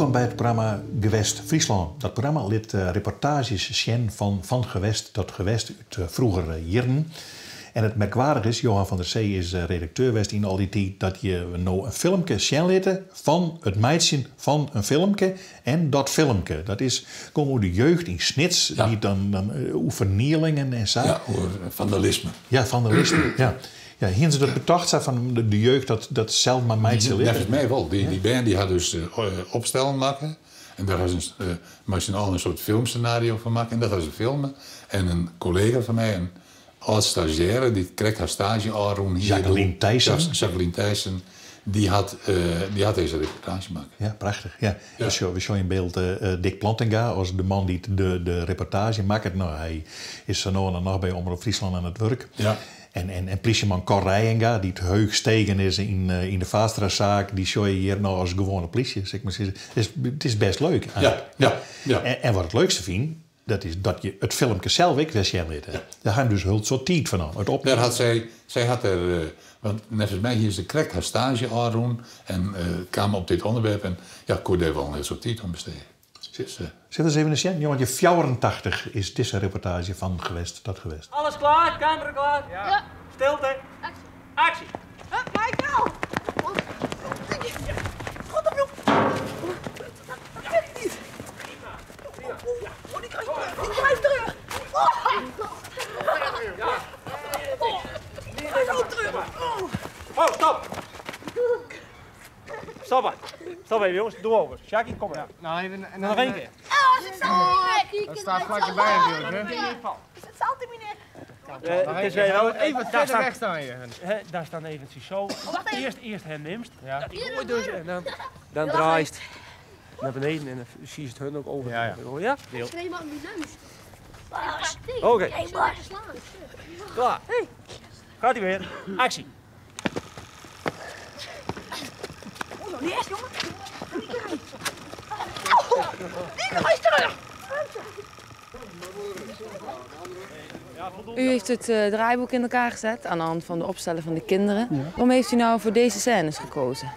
Wolkom by it programma Gewest Fryslân. Dat programma lit reportaazjes sjen fan Van Gewest tot Gewest út froegere jierren. En it merkwaardige is, Johan van der Zee is redakteur west yn al dy tiid, dat je no in filmke sjen litte fan it meitsjen fan in filmke. En dat filmke, dat is gong oer de jeugd yn Snits, dy't dan, dan oer fernielingen en sa. Ja, oer fandalisme. Ja, fandalisme, ja. Ja, hiene se dat betocht sa fan de jeugd dat dat sels mar meitsje litte? Neffens my wol. Dy bern dy ha dus opstellen makke en dêr ha se mei syn allen in soart filmsenario fan makke en dat ha se filme. En in kollega fan my, in âld stazjêre dy't krekt har staazje ôfrûn hie. Jacqueline Thijssen. Jacqueline Thijssen, dy hat dy hat dizze reportaazje makke. Ja, prachtich. Ja. We sjogge yn byld Dick Plantinga as de man dy't de reportaazje makket. No, hy is sa no en dan noch by Omrop Fryslân oan it wurk. Ja. En plysjeman Cor Reijenga, dy't heech stegen is yn de Vaatstra-saak, dy sjogge je hjir no as gewoane plysje, sil ik mar sizze. It is bêst leuk eigentlik. Ja, ja, ja. En wat ik it leukste fyn, dat is dat je it filmke sels ek wer sjen litte. Dêr ha jim dus hiel soad tiid foar naam. It opnimmen. Dêr hat sy, sy hat der, want neffens my hie se krekt har staazje ôfrûn en kaam op dit ûnderwerp en ja, koe dêr wol in hiel soad tiid oan bestede. Sille we ris even sjen? 1984 is dizze reportaazje fan Gewest tot Gewest. Alles klaar? Kamera klaar? Ja. Stilte. Aksje. Aksje. Hup, Michael! God op, joh! Dat kin ik niet! Oh, die krijgt terug! Die krijgt terug! Oh, die krijgt ook terug! Oh, stop! Stop maar. Stop even jongens, doe over. Jackie, kom maar. Nou, even, en Nog één keer. Oh, zit zand in mijn nek. Dat staat vlak erbij natuurlijk, hè? Er zit zand in mijn nek. Het is wel Even daar verder staat, weg staan je. hè, daar staan eventjes zo. wacht even. Eerst, eerst hem neemt. Ja. Dat die gooit dus en dan, dan draait naar beneden en dan zie je het hun ook over. Ja, ja. Ja? Ik schreef maar op mijn neus. Oké. Hey, Bart. Klaar. Gaat hij weer. Actie. Oh, nog niet echt, jongen. Oh, die krijgt terug. U heeft het draaiboek in elkaar gezet aan de hand van de opstellen van de kinderen. Waarom heeft u nou voor deze scènes gekozen?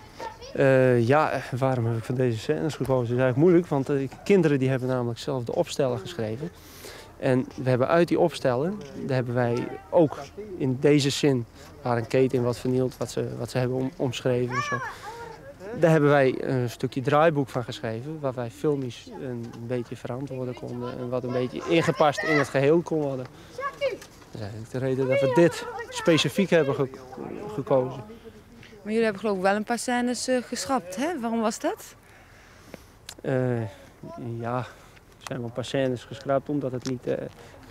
Ja, waarom heb ik voor deze scènes gekozen? Dat is eigenlijk moeilijk, want de kinderen die hebben namelijk zelf de opstellen geschreven. En we hebben uit die opstellen, daar hebben wij ook in deze zin, waar een keten wat vernield, wat ze hebben omschreven en zo. Daar hebben wij een stukje draaiboek van geschreven, waar wij filmisch een beetje verantwoorden konden en wat een beetje ingepast in het geheel kon worden. Dat is eigenlijk de reden dat we dit specifiek hebben gekozen. Maar jullie hebben geloof ik wel een paar scènes geschrapt, hè? Waarom was dat? Ja, er zijn wel een paar scènes geschrapt omdat het niet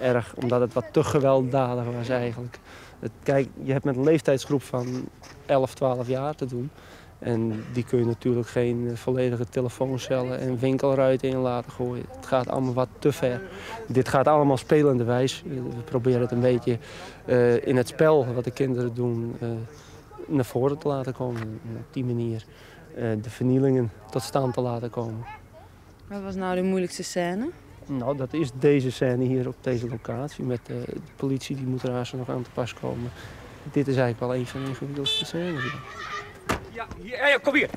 erg, omdat het wat te gewelddadig was eigenlijk. Je hebt met een leeftijdsgroep van 11, 12 jaar te doen. En die kun je natuurlijk geen volledige telefooncellen en winkelruiten in laten gooien. Het gaat allemaal wat te ver. Dit gaat allemaal spelenderwijs. We proberen het een beetje in het spel wat de kinderen doen naar voren te laten komen. En op die manier de vernielingen tot stand te laten komen. Wat was nou de moeilijkste scène? Nou, dat is deze scène hier op deze locatie. Met de politie die moet er haast nog aan te pas komen. Dit is eigenlijk wel een van de ingewikkeldste scènes. Ja. Ja, hier, hey, kom hier.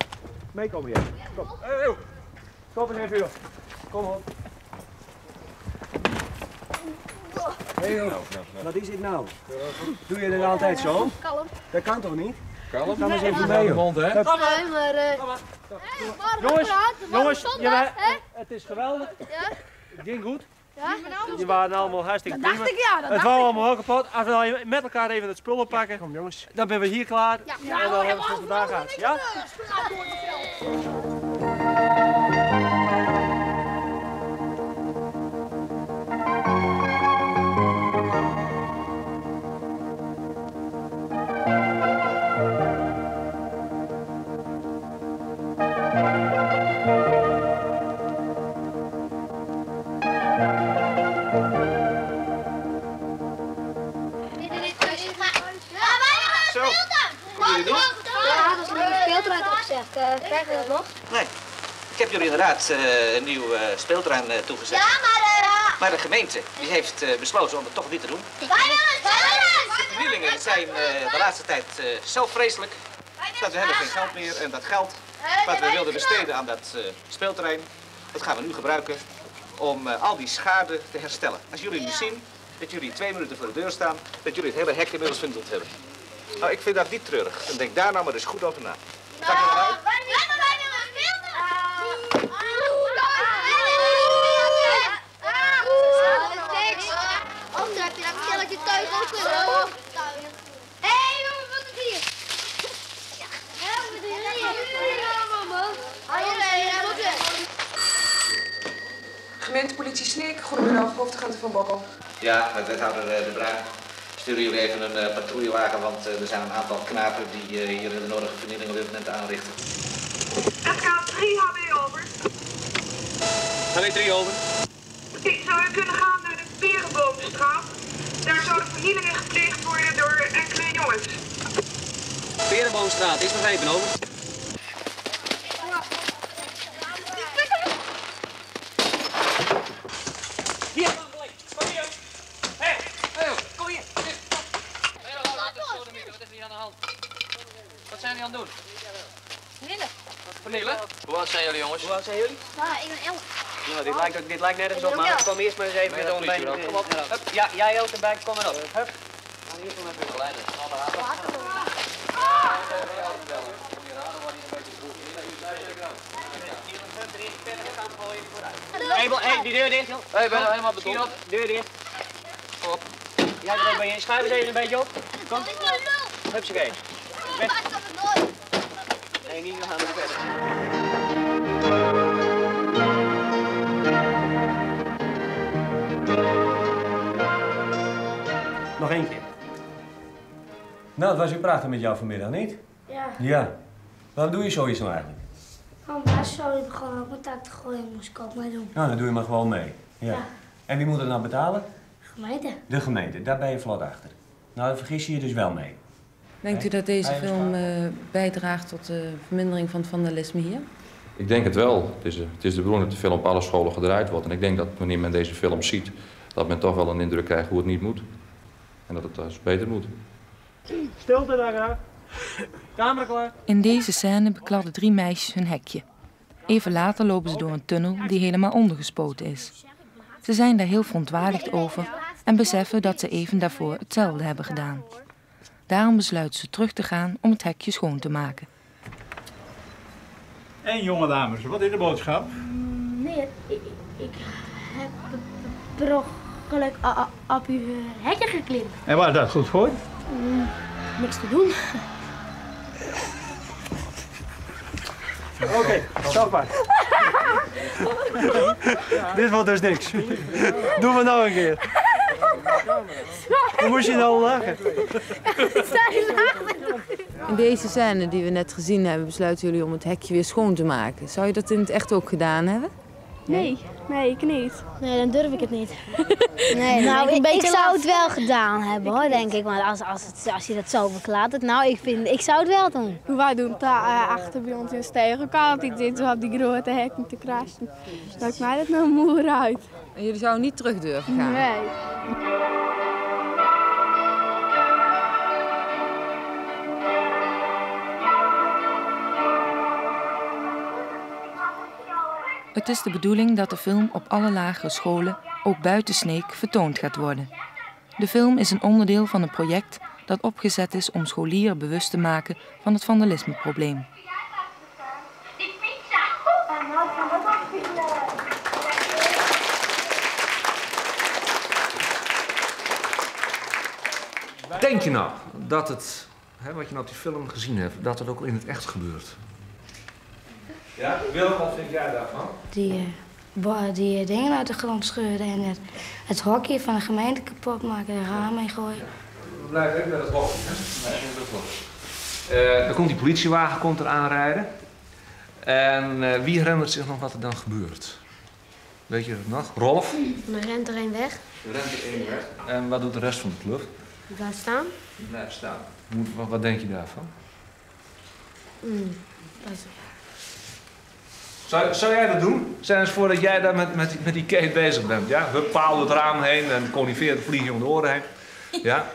Meekomen hier. Kom. Hey, hey. Stop eens even, joh. Kom op. Hey, joh. Wat is dit nou? Doe je dit altijd zo? Kalm. Dat kan toch niet? Kalm. Kom eens even mee, joh. Mond, hè? Nee, maar... Jongens, jongens, zondag, hè? het is geweldig. Ja? Het ging goed. Ja? Je waren allemaal hartstikke Dat prima. dacht ik, ja. Dat Het dacht wou ik. allemaal wel kapot. Als we nou met elkaar even het spul oppakken, Kom, jongens. dan ben we hier klaar. Ja. En dan hebben we het voor vandaag gehad. Ja? Zo. Ja, dat is een nieuwe speelterrein opgezegd. Krijgen we dat nog? Nee. Ik heb jullie inderdaad een nieuw speelterrein toegezegd. Ja, maar... Maar de gemeente die heeft besloten om het toch niet te doen. Wij willen het! De vernielingen zijn de laatste tijd zo vreselijk dat we hebben geen geld meer. En dat geld Wat we wilden besteden aan dat speelterrein, dat gaan we nu gebruiken om al die schade te herstellen. Als jullie nu zien dat jullie 2 minuten voor de deur staan, dat jullie het hele hek inmiddels vernield hebben. Nou, ik vind dat niet treurig. En denk daar nou maar eens goed over na. Ga ik er wel uit? Of heb je dat skelletje thuis ook kunnen? Hé, jongen, wat is hier? Gemeentepolitie Sneek, goedemiddag, hoofdagent Van Bokkel. Ja, met wethouder De Bruin. Sturen jullie even een patrouillewagen, want er zijn een aantal knapen die hier de nodige vernieling op dit moment aanrichten. SK 3 HB over. HB 3 over. Oké, zou u kunnen gaan naar de Perenboomstraat? Daar zouden vernielingen gepleegd worden door enkele jongens. Perenboomstraat, is begrepen, over. Hier, kom hier. Hé, hey, kom hier. Wat is er aan de hand? Wat zijn jullie aan het doen? Vernielen. Vernielen? Hoe oud zijn jullie, jongens? Hoe oud zijn jullie? Nou, ik ben 11. Nou, dit lijkt nergens op, maar kom eerst maar eens even met ons bij. Kom op. Hup. Ja, jij ook erbij, kom maar op. Hup. Hier kom even begeleiden. Hey, die deur dicht. Hey, ben je helemaal bedoeld. Deur dicht. Kom op. Jij er ook bij in. Schuif eens even een beetje op. Kom. Hupsakee. Weg. Nee, niet, we gaan nog verder. Nog één keer. Nou, het was weer prachtig met jou vanmiddag, niet? Ja. Ja. Waarom doe je zoiets nou eigenlijk? Want daar zou je gewoon op mijn taak te gooien, moest ik ook mee doen. Nou, dan doe je maar gewoon mee. Ja. Ja. En wie moet het nou betalen? Gemeente. De gemeente, daar ben je vlot achter. Nou, daar vergis je je dus wel mee. Denkt u dat deze film bijdraagt tot de vermindering van het vandalisme hier? Ik denk het wel. Het is de bedoeling dat de film op alle scholen gedraaid wordt. En ik denk dat wanneer men deze film ziet, dat men toch wel een indruk krijgt hoe het niet moet. En dat het dus beter moet. Stilte daar graag. Camera klaar. In deze scène bekladden 3 meisjes hun hekje. Even later lopen ze door een tunnel die helemaal ondergespoten is. Ze zijn daar heel verontwaardigd over en beseffen dat ze even daarvoor hetzelfde hebben gedaan. Daarom besluiten ze terug te gaan om het hekje schoon te maken. En jonge dames, wat is de boodschap? Nee, ik heb per ongeluk op uw hekje geklimd. En waar is dat goed voor? Niks te doen. Oké, stop maar. Dit wordt dus niks. Doen we nog een keer. Hoe moest je nou lachen? In deze scène die we net gezien hebben, besluiten jullie om het hekje weer schoon te maken. Zou je dat in het echt ook gedaan hebben? Nee, nee, ik niet. Nee, dan durf ik het niet. Nee, nou, ik zou het wel gedaan hebben hoor, denk ik. Want als je dat zo beklaat, nou, ik zou het wel doen. Wij doen het achter bij ons in Steeg ook altijd dit, zo op die grote hekken te krassen. Dat mij dat nou moer uit. En jullie zouden niet terug durven gaan? Nee. Het is de bedoeling dat de film op alle lagere scholen, ook buiten Sneek, vertoond gaat worden. De film is een onderdeel van een project dat opgezet is om scholieren bewust te maken van het vandalismeprobleem. Denk je nou dat het, hè, wat je nou op die film gezien hebt, dat het ook in het echt gebeurt? Ja, Willem, wat vind jij daarvan? Die dingen uit de grond scheuren en het hokje van de gemeente kapot maken, de ramen in gooien. Ja, we blijven even bij dat hokje, hè? Blijven bij dat hokje. Dan komt die politiewagen komt er aanrijden. En wie herinnert zich nog wat er dan gebeurt? Weet je dat nog? Rolf? Er rent er een weg. Er rent er één weg. En wat doet de rest van de club? Die blijft staan. Die blijft staan. Wat denk je daarvan? Dat is... Zou jij dat doen? Stel eens voor dat jij daar met die keet bezig bent. Ja? Hup, paal door het raam heen en conifeer de vlieg je om de oren heen. Ja?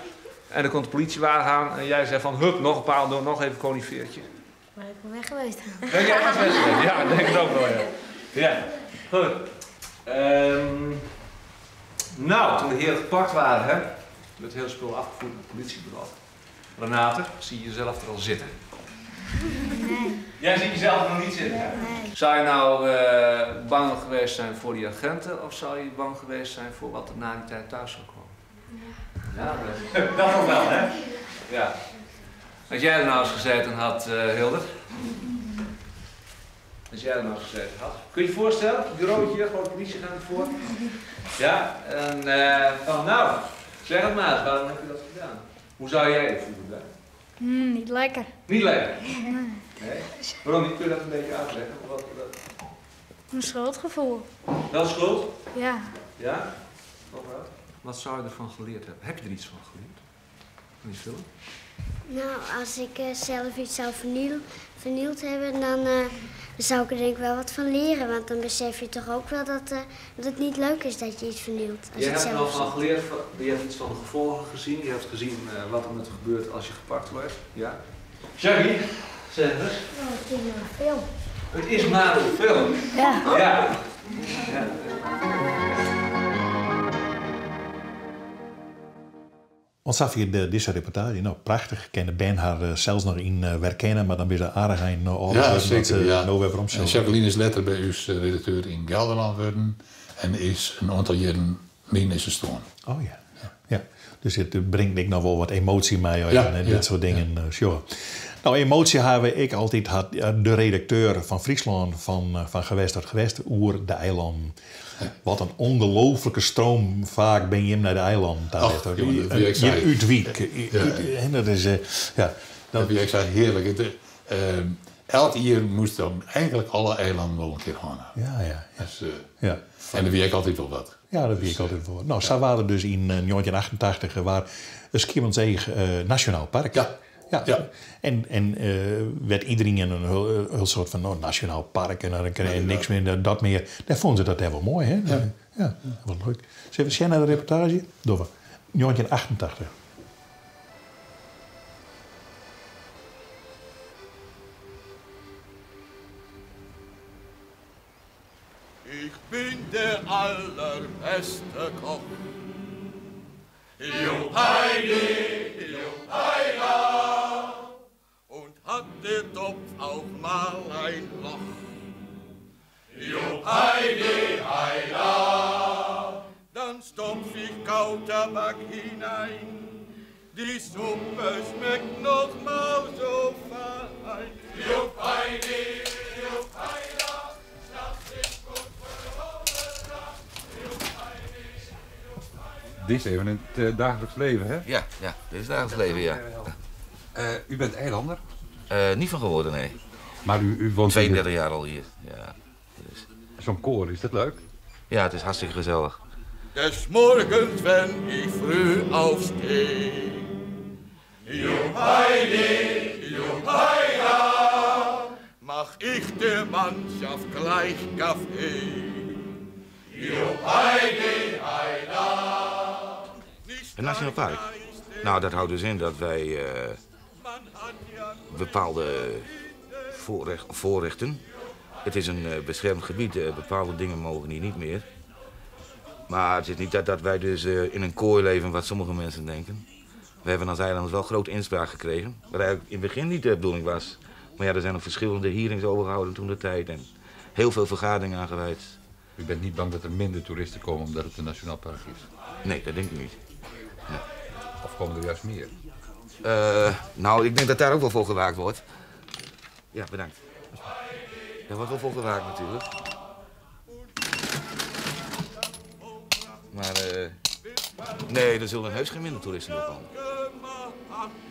En dan komt de politiewagen aan en jij zegt van hup, nog een paal door, nog even conifeertje. Ben ik wel weg geweest. Ben jij echt weg geweest? Ja, ik denk het ook wel, ja. Ja, goed. Nou, toen de heren gepakt waren, hè, werd het hele spul afgevoerd naar het politiebureau. Renate, zie je jezelf er al zitten? Nee. Jij ziet jezelf nog niet zitten, hè? Nee. Zou je nou bang geweest zijn voor die agenten of zou je bang geweest zijn voor wat er na die tijd thuis zou komen? Ja. Ja, dat nog wel, hè? Ja. Als jij er nou eens gezeten had, Hilde? Als jij er nou eens gezeten had. Kun je je voorstellen? Het bureautje, gewoon de politie gaat ervoor. Ja, en van nou, zeg het maar eens, waarom heb je dat gedaan? Hoe zou jij je voelen daar? Niet lekker. Niet lekker? Nee. Nee? Waarom niet? Kun je dat een beetje uitleggen? Wat? Een schuldgevoel. Wel schuld? Ja. Ja? Nog wat? Wat zou je ervan geleerd hebben? Heb je er iets van geleerd? Van die film? Nou, als ik zelf iets zou vernield hebben, dan zou ik er denk ik wel wat van leren. Want dan besef je toch ook wel dat het niet leuk is dat je iets vernielt. Als Je je het hebt er zelf al van ziet. geleerd, je hebt iets van de gevolgen gezien. Je hebt gezien wat er met gebeurt als je gepakt wordt. Ja. Jackie, zeg eens. Nou, het is maar een film. Het is maar een film. Ja. Ja. Ja. Want zag je deze reportage? Nou, prachtig. Ik ken de band haar zelfs nog in herkennen, maar dan ben je aardig in oorlog. Ja, dat zeker, ze ja. nou weer waarom En zo. Jacqueline is letter bij ons redacteur in Gelderland worden en is een aantal jaren min is gestoorn. Oh ja. Ja. Dus het brengt ik nog wel wat emotie mee, hoor, Ja, en ja, dit soort dingen. Sure. Nou, emotie hebben ik altijd had, ja, de redacteur van Friesland, van Gewest tot Gewest, oer de eilanden. Ja. Wat een ongelofelijke stroom vaak ben je hem naar de eilanden. Daar Ach, ligt ook. jongen, dat wil ik Je zeggen. Uitwiek. Ja. En dat is, ja. Dat wil ik zeggen, heerlijk. Elk jaar moest dan eigenlijk alle eilanden wel een keer gaan. Ja, ja, ja. Dus, Ja. En dan wie ik altijd wel wat. Ja, dat wie ik altijd wel wat. Nou, zij waren dus in 1988 waar het Schiermonnikoog Nationaal Park. Ja. Ja. Ja. En werd iedereen in een heel soort van, nou, nationaal park en dan kreeg je niks meer, dat meer. Daar vonden ze dat helemaal mooi, hè? Ja. Ja, dat was leuk. Zullen we zien naar de reportage? Doen we. 1988. Ik ben de allerbeste Koch. Jo Heidi, jo Heida, und hat der Topf auch mal ein Loch. Jo Heidi, Heida, dann stopf ich Kautabak hinein. Die Suppe schmeckt noch mal so fein. Jo Heidi, jo Heida, das ist gut für Cholera. Jo Heidi, jo Heida. Dit is even het dagelijks leven, hè? Ja, ja, dit is dagelijks leven, ja. U bent eilander? Niet van geworden, nee. Maar u woont hier? 32 jaar al hier, ja. Dus. Zo'n koor, is dat leuk? Ja, het is hartstikke gezellig. Des Morgens, wenn ich früh aufsteh. Jo Heidi, jo Heida, mach ich der Mannschaft gleich Kaffee. Jo Heidi, Heida. Het Nationaal Park? Nou, dat houdt dus in dat wij bepaalde voorrechten. Het is een beschermd gebied, bepaalde dingen mogen hier niet meer. Maar het is niet dat wij dus in een kooi leven, wat sommige mensen denken. We hebben als eilanders wel grote inspraak gekregen, wat eigenlijk in het begin niet de bedoeling was. Maar ja, er zijn nog verschillende hearings over gehouden toen de tijd en heel veel vergaderingen aan gewijd. U bent niet bang dat er minder toeristen komen omdat het een nationaal park is? Nee, dat denk ik niet. Nee. Of komen er juist meer? Ik denk dat daar ook wel voor gewaakt wordt. Ja, bedankt. Daar wordt wel voor gewaakt natuurlijk. Maar nee, er zullen heus geen minder toeristen door komen.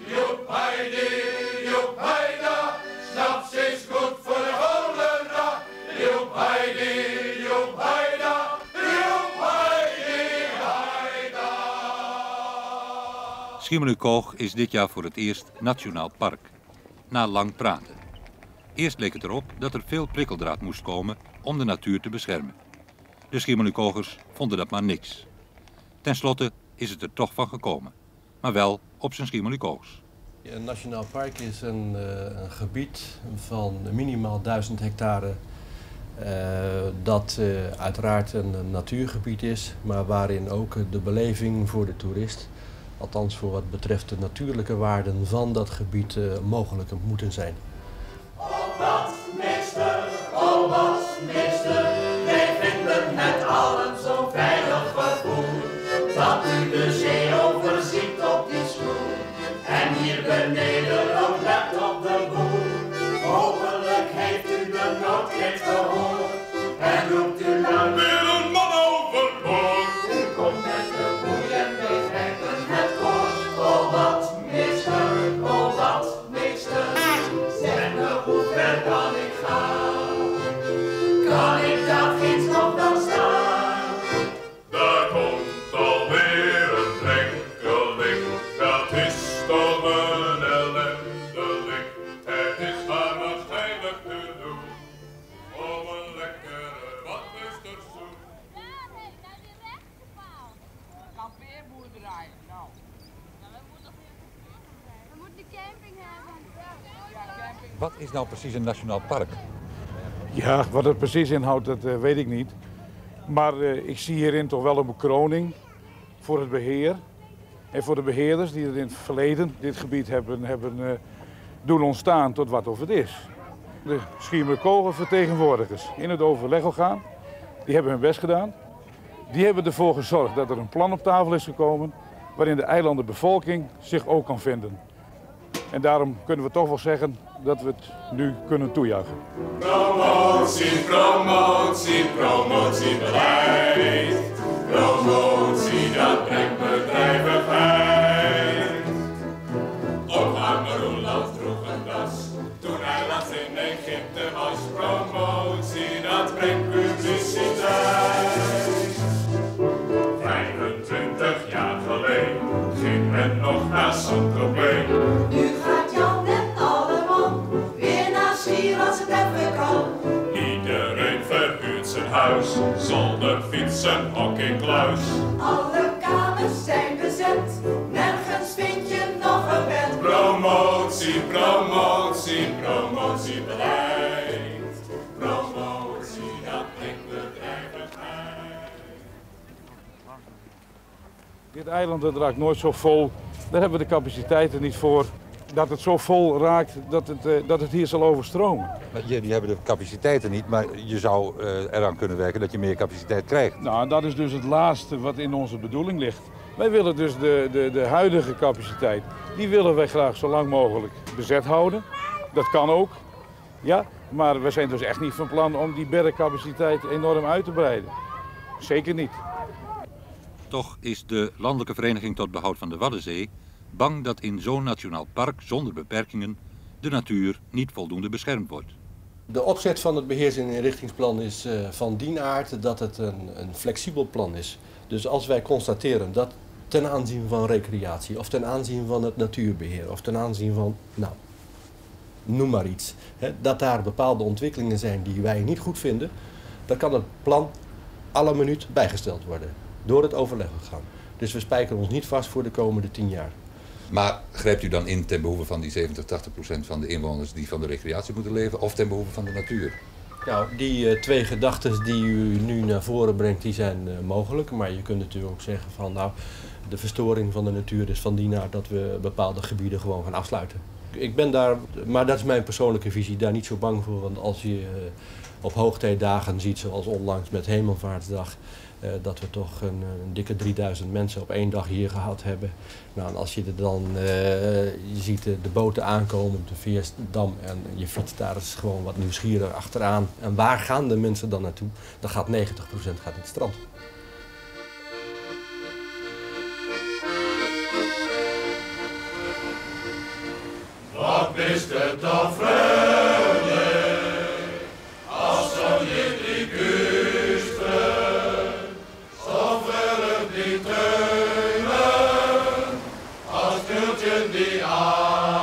Joep Heidi, joep Heida, snaps is goed voor de cholera. Joep Heidi, joep Heida, joep Heidi, Heida. Schiermonnikoog is dit jaar voor het eerst nationaal park. Na lang praten. Eerst leek het erop dat er veel prikkeldraad moest komen om de natuur te beschermen. De Schiermonnikogers vonden dat maar niks. Ten slotte is het er toch van gekomen. Maar wel op zijn Schiermonnikoogs. Een nationaal park is een gebied van minimaal 1000 hectare dat uiteraard een natuurgebied is, maar waarin ook de beleving voor de toerist, althans voor wat betreft de natuurlijke waarden van dat gebied, mogelijk moeten zijn. Oh wat meester, oh wat meester, wij vinden het allen zo'n veilig gevoel, dat u de zee overziet op die stoel en hier beneden ook let op de boel. Hopelijk heeft u de noodkreet gehoord en roept u luid weer een man overboord. U komt met de boeien, wij trekken het koord. Oh wat meester, oh wat meester, zeg me hoe ver kan ik gaan? Kan ik daar ginds nog wel staan? Daar komt alweer een drenkeling, dat is toch een ellendeling. Het is maar waarschijnlijk te doen om een lekkere badmeestersoep. Kampeerboerderij, nou. We moeten de camping hebben. Wat is nou precies een nationaal park? Ja, wat het precies inhoudt, dat weet ik niet. Maar ik zie hierin toch wel een bekroning voor het beheer. En voor de beheerders die er in het verleden dit gebied hebben doen ontstaan tot wat of het is. De Schiermonnikoger vertegenwoordigers in het overlegorgaan, die hebben hun best gedaan. Die hebben ervoor gezorgd dat er een plan op tafel is gekomen waarin de eilandenbevolking zich ook kan vinden. En daarom kunnen we toch wel zeggen dat we het nu kunnen toejuichen. Promotie, promotie, promotiebeleid. Promotie, dat brengt bedrijvigheid. Ook arme Roeland droeg een das, toen hij laatst in Egypte was. Promotie, dat brengt publiciteit. 25 jaar geleden ging men nog naar Saint-Tropez. Nu gaat Jan en Alleman weer naar Schier als het even kan. Iedereen verhuurt zijn huis, zonder fietsen, hockeykluis. Alle kamers zijn bezet, nergens vind je nog een bed. Promotie, promotie, promotiebeleid. Promotie, dat brengt bedrijvigheid. Dit eiland dat raakt nooit zo vol, daar hebben we de capaciteiten niet voor. Dat het zo vol raakt dat het hier zal overstromen. Maar jullie hebben de capaciteiten niet, maar je zou eraan kunnen werken dat je meer capaciteit krijgt. Nou, dat is dus het laatste wat in onze bedoeling ligt. Wij willen dus de huidige capaciteit, die willen wij graag zo lang mogelijk bezet houden. Dat kan ook, ja, maar we zijn dus echt niet van plan om die beddencapaciteit enorm uit te breiden. Zeker niet. Toch is de Landelijke Vereniging tot Behoud van de Waddenzee bang dat in zo'n nationaal park zonder beperkingen de natuur niet voldoende beschermd wordt. De opzet van het beheers- en inrichtingsplan is van die aard dat het een flexibel plan is. Dus als wij constateren dat ten aanzien van recreatie of ten aanzien van het natuurbeheer of ten aanzien van, nou, noem maar iets, hè, dat daar bepaalde ontwikkelingen zijn die wij niet goed vinden, dan kan het plan alle minuut bijgesteld worden door het overlegorgaan. Dus we spijkeren ons niet vast voor de komende 10 jaar. Maar grijpt u dan in ten behoeve van die 70, 80% van de inwoners die van de recreatie moeten leven of ten behoeve van de natuur? Nou, die twee gedachten die u nu naar voren brengt, die zijn mogelijk. Maar je kunt natuurlijk ook zeggen van, nou, de verstoring van de natuur is van die aard dat we bepaalde gebieden gewoon gaan afsluiten. Ik ben daar, maar dat is mijn persoonlijke visie, daar niet zo bang voor. Want als je op hoogtijdagen ziet, zoals onlangs met Hemelvaartsdag, dat we toch een dikke 3000 mensen op één dag hier gehad hebben. Nou, en als je er dan je ziet de boten aankomen op de Veersdam en je fietst daar eens gewoon wat nieuwsgierig achteraan. En waar gaan de mensen dan naartoe? Dan gaat 90% gaat naar het strand. Wat is het dan vrolijk als zo'n die kusten, zo vrolijk die teunen, als kultje die aai,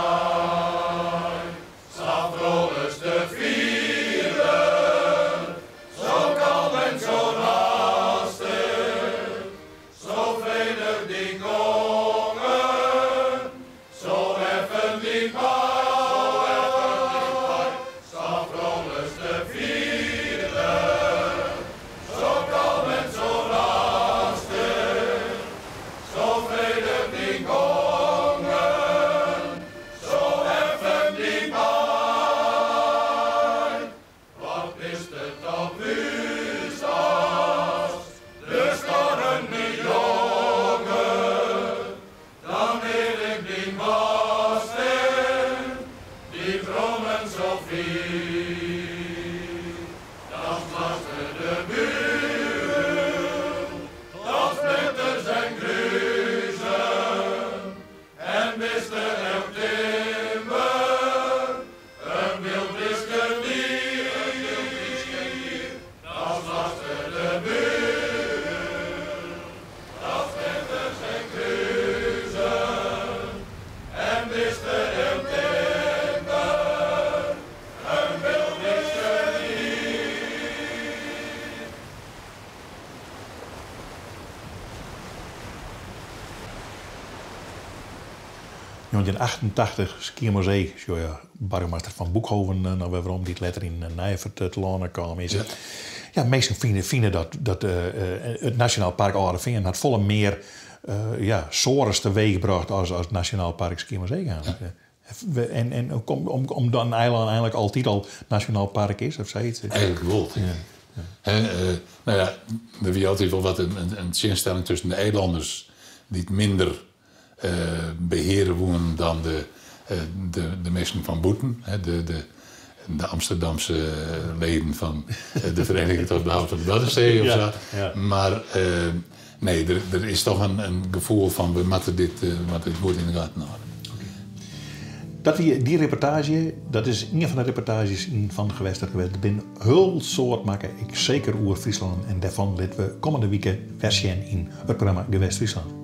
zo vrolijk te vieren, zo kalm en zo lastig, zo vredig die gongen, zo effen. die gongen zo even die baai. Wat is het toch wust als de storm niet jongen, dan wil ik die masten, die brommen zo vier. Dan slachten de buren, dat splitters en gruzen, en wisten elk timmer, een wild dier. Dan slachten de buren, dat splitters en gruzen, en wisten elk timmer, een wild dier. 1988, Skiermûntseach, sjoch ja, boargemaster Van Boekhoven noch wer werom, dy't letter yn Nijefurd telâne kaam is. Ja, minsken fine dat it Nasjonaal Park Alde Feanen hat folle mear ja, soares teweechbrocht as it Nasjonaal Park Skiermûntseach eigentlik. En om dan in eilân eigentlik altyd al Nasjonaal Park is of sayts? Eigentlik wol. Ja. Hè, no ja, der wie altyd wol wat in tsjinstelling tusken de eilanners dy't minder beheare woenen dan de minsken fan bûten, hè, de Amsterdamse leden fan de Vereniging tot Behoud van de Waddenzee of sa. Mar nee, der is toch in gefoel fan we moatte dit goed yn de gaten hâlde. Dat wie dy reportaazje, dat is ien fan de reportaazjes yn Fan Gewest tot Gewest. Der binne hiel soad makke, ek seker oer Fryslân. En dêrfan litte we kommende wike wer sjen yn it programma Gewest Fryslân.